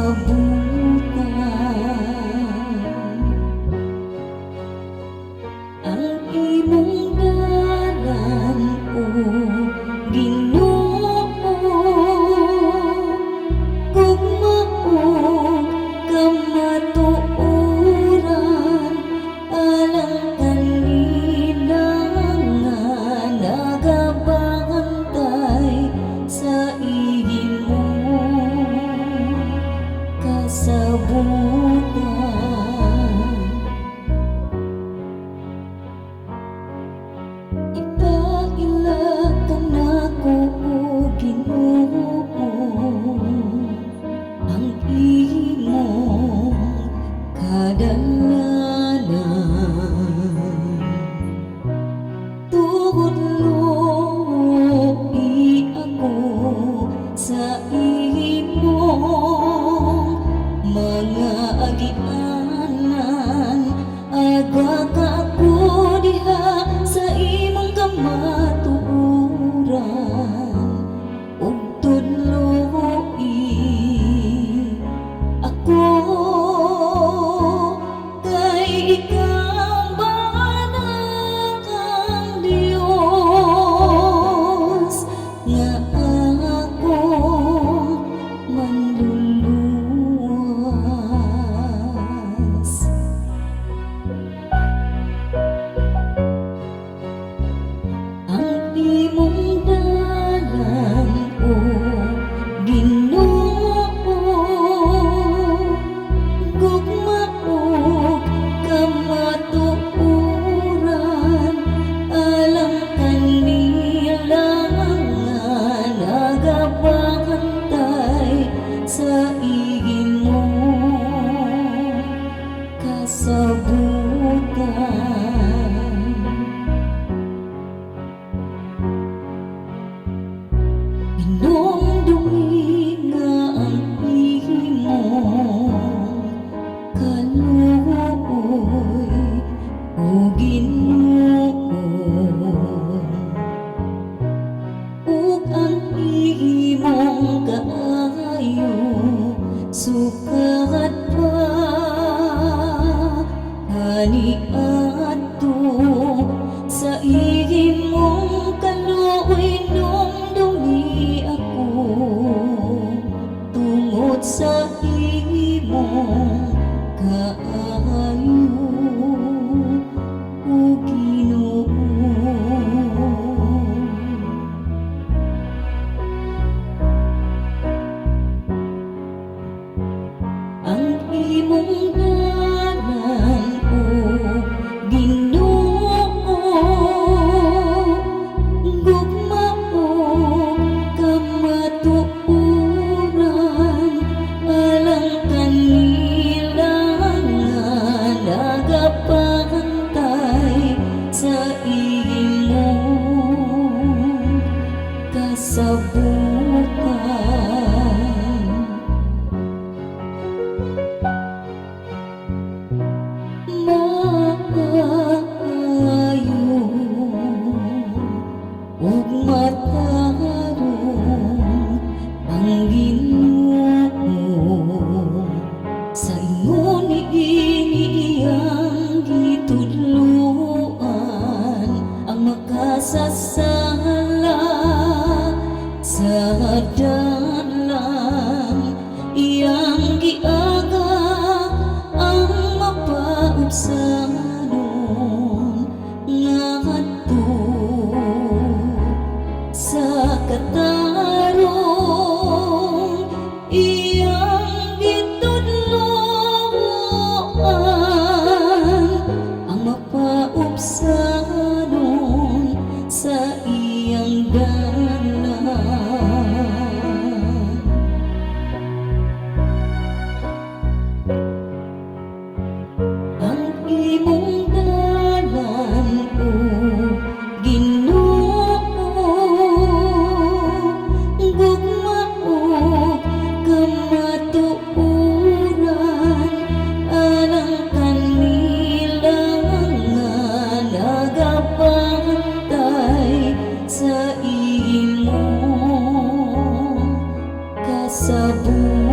Kasabutan. Ang imong dalan, o Ginoo, gugma ug kamatuoran, alang kanila nga nagabantay sa imong kasabutan. Ipaila kanako, o Ginoo, ang imong kadalanan. Tudloi ako sa imong mga agianan. Agaka ako diha sa imong kamatuoran ug tudloi ako, kay ikaw ba ang Dios nga akong manluluwas. Ang imong dalan, o Ginoo, gugma ug kamatuoran, alang kanila nga nagabantay sa imong kasabutan. Hinumdumi nga ang imong kaluoy, o Ginoo, ug ang imong kaayo sukad pa kaniadto. Sa imong kaluoy, hinumdumi ako tungod sa imong kaayo, o Ginoo. Ang imong dalan, o Ginoo, gugma ug kamatuoran, alang kanila nga nagapantay sa imong kasabutan. Maayo ug matarong ang Ginoo, sa ingon niini iyang gitudloan ang makasasala sa dalan. Iyang giagak ang mapaubsanon ngadto sa katarong. Iyang gitudloan ang mapaubsanon sa iyang dalan. Ang imong dalan, o Ginoo, gugma ug kamatuoran, alang kanila nga nagapantay sa imong kasabutan.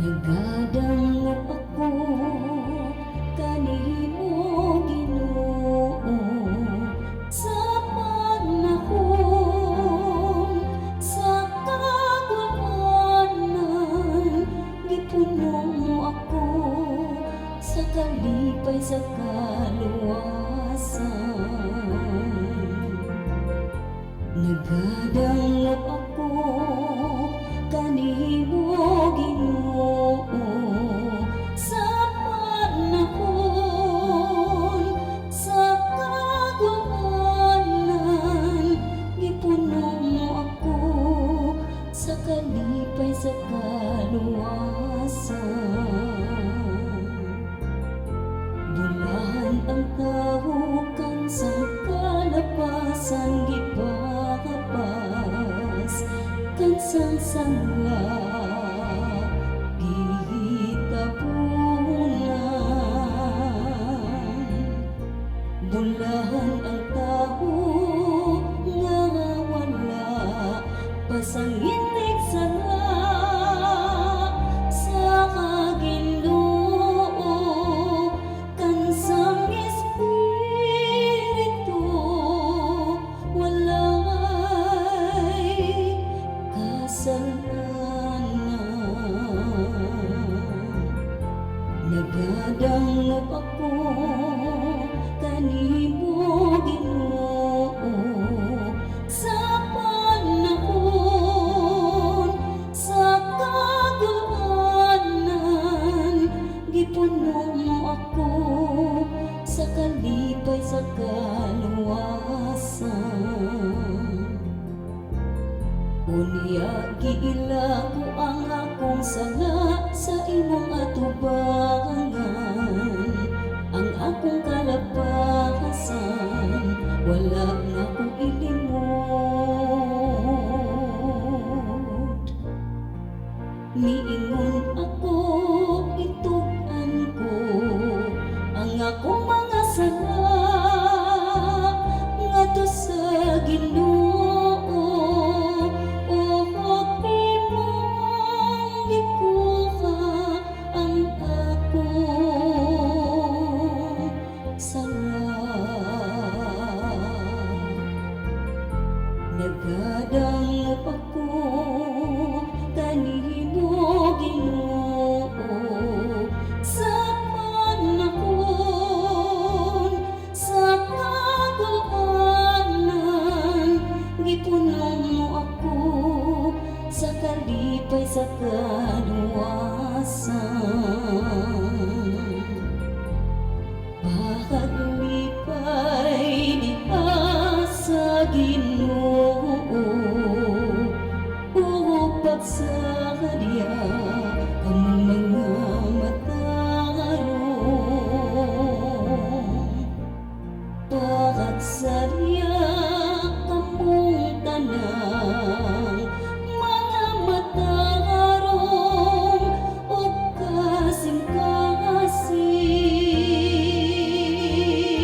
Nagadangop ako kanimo, Ginoo, sa panahon sa kagulangan. Gipuno mo ako sa kalipay, sa kaluwasan. Nagadangop ako kanimo, Ginoo, sa panahon sa kagulangan. Gipuno mo ako sa kalipay, sa kaluwasan. Bulahan ang tao kan sa kalapasan gipapas, kan sang sala gitabunan. Bulahan ang tao nga wala pasangitig sala sa Ginoo, kan sang Espiritu walay kasalanan. Nagadangop ako kanimo, Ginoo, sa panahon sa kagulangan. Gipuno mo ako sa kalipay, sa kaluwasan. Unya giila ko ang akong sala sa imong atubangan. Ang akong kalapasan wala na ko ilimod. Miingon ako, "Itug-an ko ang akong mga sala ngadto sa Ginoo, ug imong gikuha ang akong sala." Nagadangop ako kanimo, Ginoo, sa panahon sa kagulangan. Gipuno mo ako sa kalipay, sa kaluwasan. Pakaglipay diha sa Ginoo ug pagsadya kamong mga matarong. Pagsadya kamong tanang mga matarong ug kasing-kasing.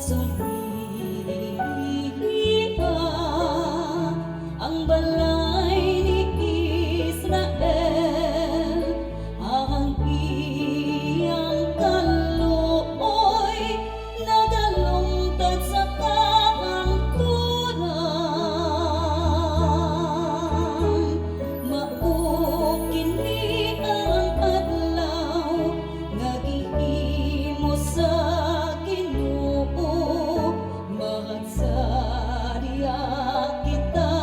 Sultiha ang balay ni Israel. Ang iyang kaluoy nagalungtad sa kahangturan. Mao kini ang adlaw nga gihimo sa Ginoo. Magsariya kita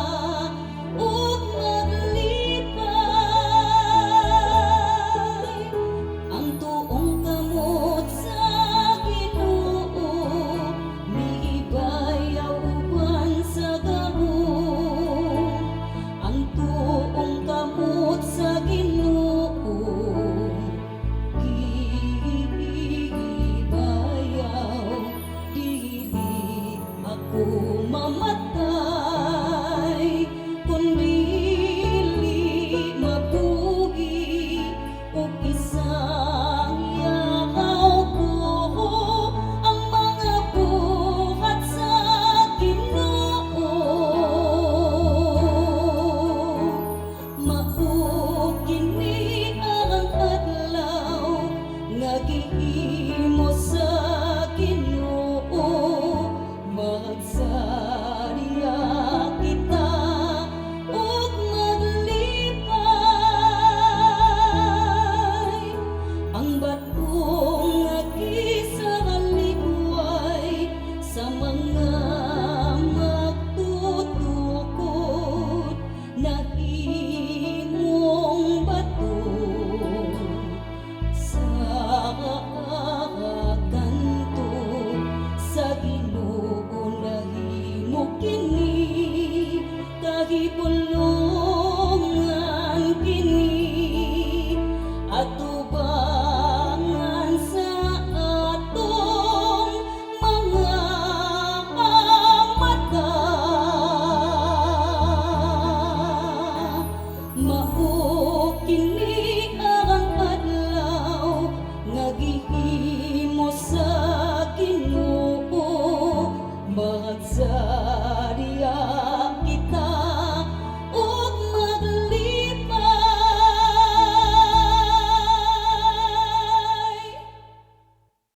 ug maglipay. Ang tuong kamot sa Ginoo mihibayaw uban sa gahom. Ang tuong kamot sa Ginoo gihibayaw. Dili ako mamatay kun dili mabuhi ug isangyaw ko ang mga buhat sa Ginoo. Mao kini ang adlaw nga gihimo sa